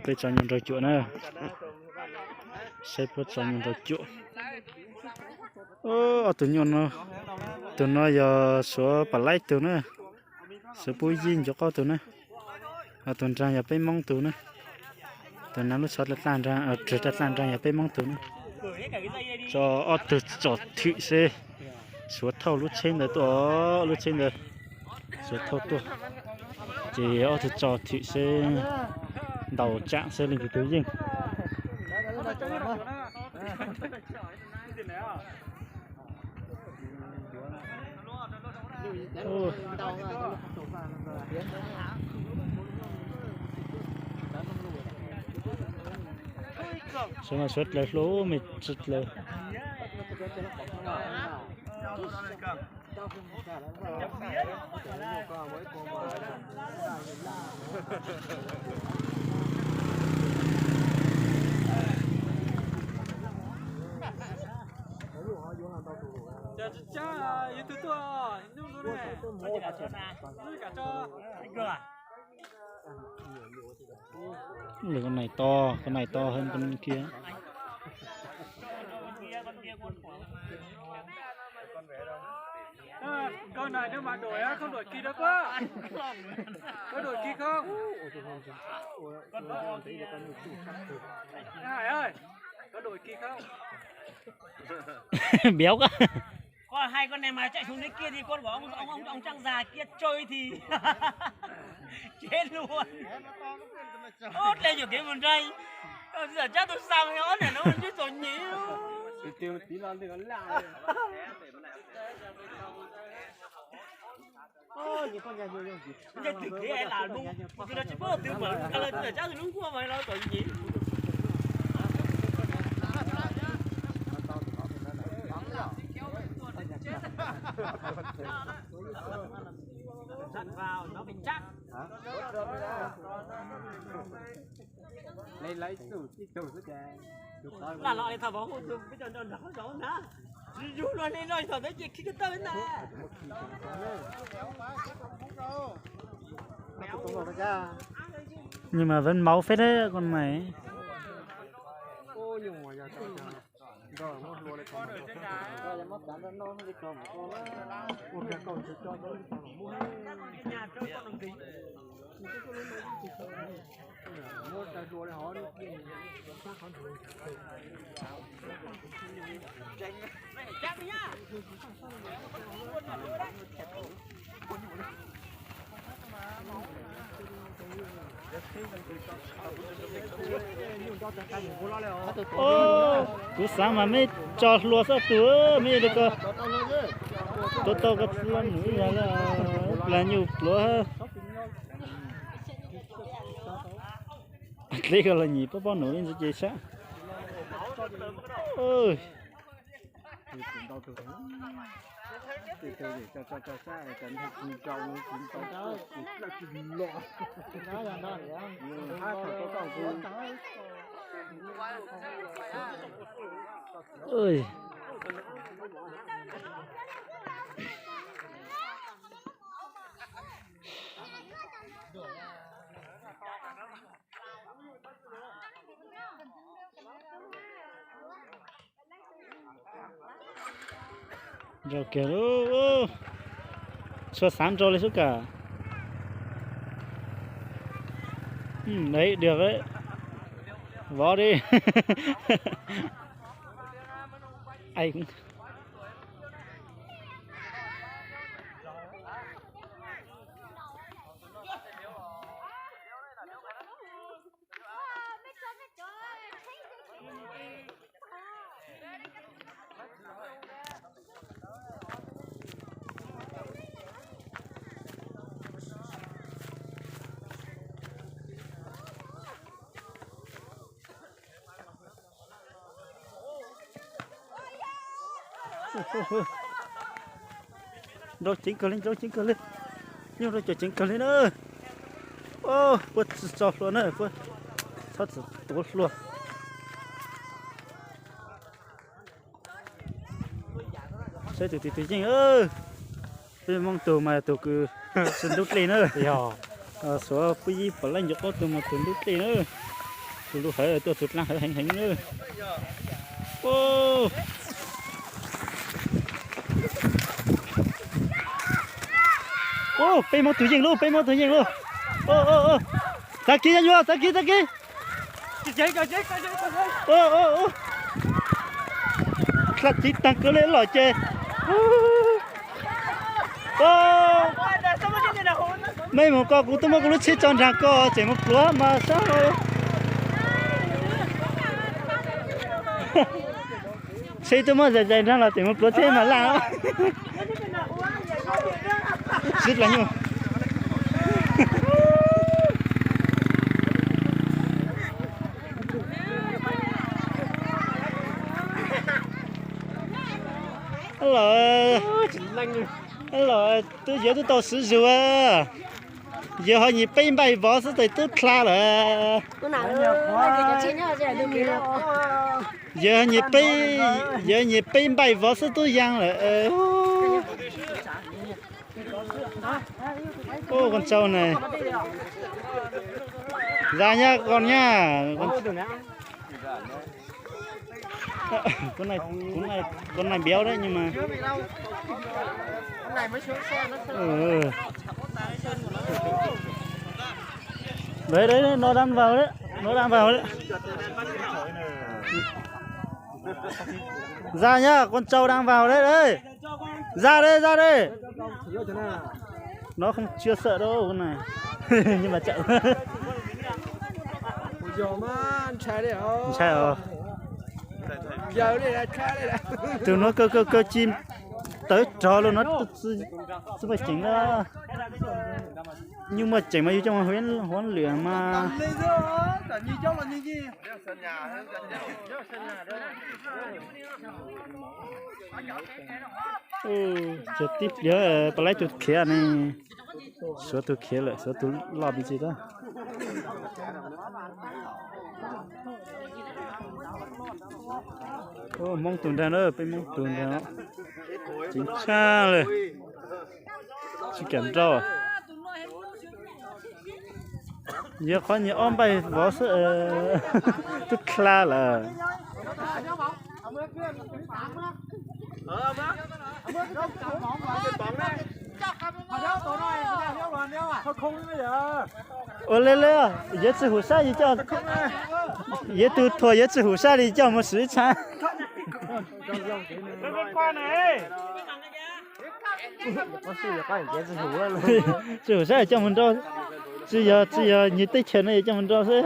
Peb tso nyuj nraug cuam na. Saib puab tso nyuj nraug cuam. Ob tug nyuj no, tus no yog Suav Pam Laib tug na, Suav Pub Yib Ncuav Qaub tug na. Ho tus nraag yog peb Moob tug na. Tus nraag lub tsho dlaj dlaj nraag, rawg dlaj dlaj nraag yog peb Moob tug na. Tso ob tug tso thwm seb Suav thauj lub tsheb ntawd tuaj, lub tsheb ntawd Suav thauj tuaj. Ces ob tug tso thwm seb ntaus tsam seb leej twg tug yeej. Suav mas suav dlawg hluas me tsi dlawg. Lwm ko nais to, ko nais to heev ko kiag. Con này nếu mà đuổi á, không đuổi kịp đâu cơ. Có đuổi kịp không? Hải ơi, có đuổi kịp không? Béo quá. Con hay con này mà chạy xuống dưới kia thì con bảo ông, ông, ông, ông Trang già kia chơi thì chết luôn. Ốt lên nhiều cái mình đây. Tao giờ chắc tôi sao thì ốt này nó chứ rồi nhỉ. Ntawd twg kev es lam lug, tus no tsis paub twg mas ka los txawm cab tus lub nkuaj mas los txom nyem. Lam los es thaum vauv hu tus peb cov nrog nrog zov na. Tsis yug luag li no thaum peb ces khi ko taw na. Nhưng mà vẫn máu phết đấy con này. Kuv xaav mas mej tso hlua xwb tug, mej li ko. Tuav tau koj txiv laj num ib yam li, plag nyuj pluav. Dleb koj los nyim pob pob num li ntawd ces sab. Nrau kiag lauj, txhua xav nrau li xwb kam. Đấy, được đấy. Vó đi. Ai cũng Nrau ceev kawg li, nrau ceev kawg li. Nyuj nrau cuam ceev kawg li na. Puab tsi tso hlua na, puab txhob txwm tuav hlua. Saib tus twg tus yeej. Peb Moob tug mas tus kws tsi ntub dlej na. Yog, xuav Pub Yib Pam Laib Ncuav Qaub tug mas tus ntub dlej na. Lub hawv tuaj txug dlaab hawv heev heev na. Peb muab tug yeej lauj, peb muab tug yeej lauj. Txav kiv, yog nyuag txav kiv, txav kiv. Dlha kiv taag kawg le los ces. Mej mus ko, kuv tuaj muab kuv lub tsheb tso nraag ko, tseem mus pluav mas sab. Tsheb tuaj muab zais zais nraag los tseem mus pluav tsheb mas laj. Sib plas nyuj. Los, los, tub yawg tub tau swv zug. Yawg ho nyim peb npaij vov xwb tes tub dlha lawm. Yawg nyim peb, yawg nyim peb npaij vov xwb tub yaa lawm. Ua, koj tsau na. Zas nyab, koj nyab. Con này béo đấy nhưng mà. Đấy, đấy, đấy, nó đang vào đấy, nó đang vào đấy. Ra nhá, con trâu đang vào đấy, đấy. Ra đây, ra đây. Nó không, chưa sợ đâu con này. Nhưng mà chạy. Ntshai os. Tus no kaw kaw kaw tsis tawv rog los no tsis muaj ceem na. Nyuj muaj ceem mas yus coj mus huab lwm mas. Tib pliag pab laib tus khiav ne. Suav tus khiav lawm, suav tus loj me ntsis tag. Hmoob tus nraag na, peb Hmoob tus nraag. Ceev tshaj li. Tsis kam nrauj. Yog qhov nyuag ob npaij vov xwb, twb dlha lawm. Ua le le, yuav tsis hum sab, yuav tus thuam yuav tsis hum sab li coj mus swv ib tshaab. Tsis hum sab coj mus nrauj, tsis yog, tsis yog nyias teb chaws no yuav coj mus nrauj xwb.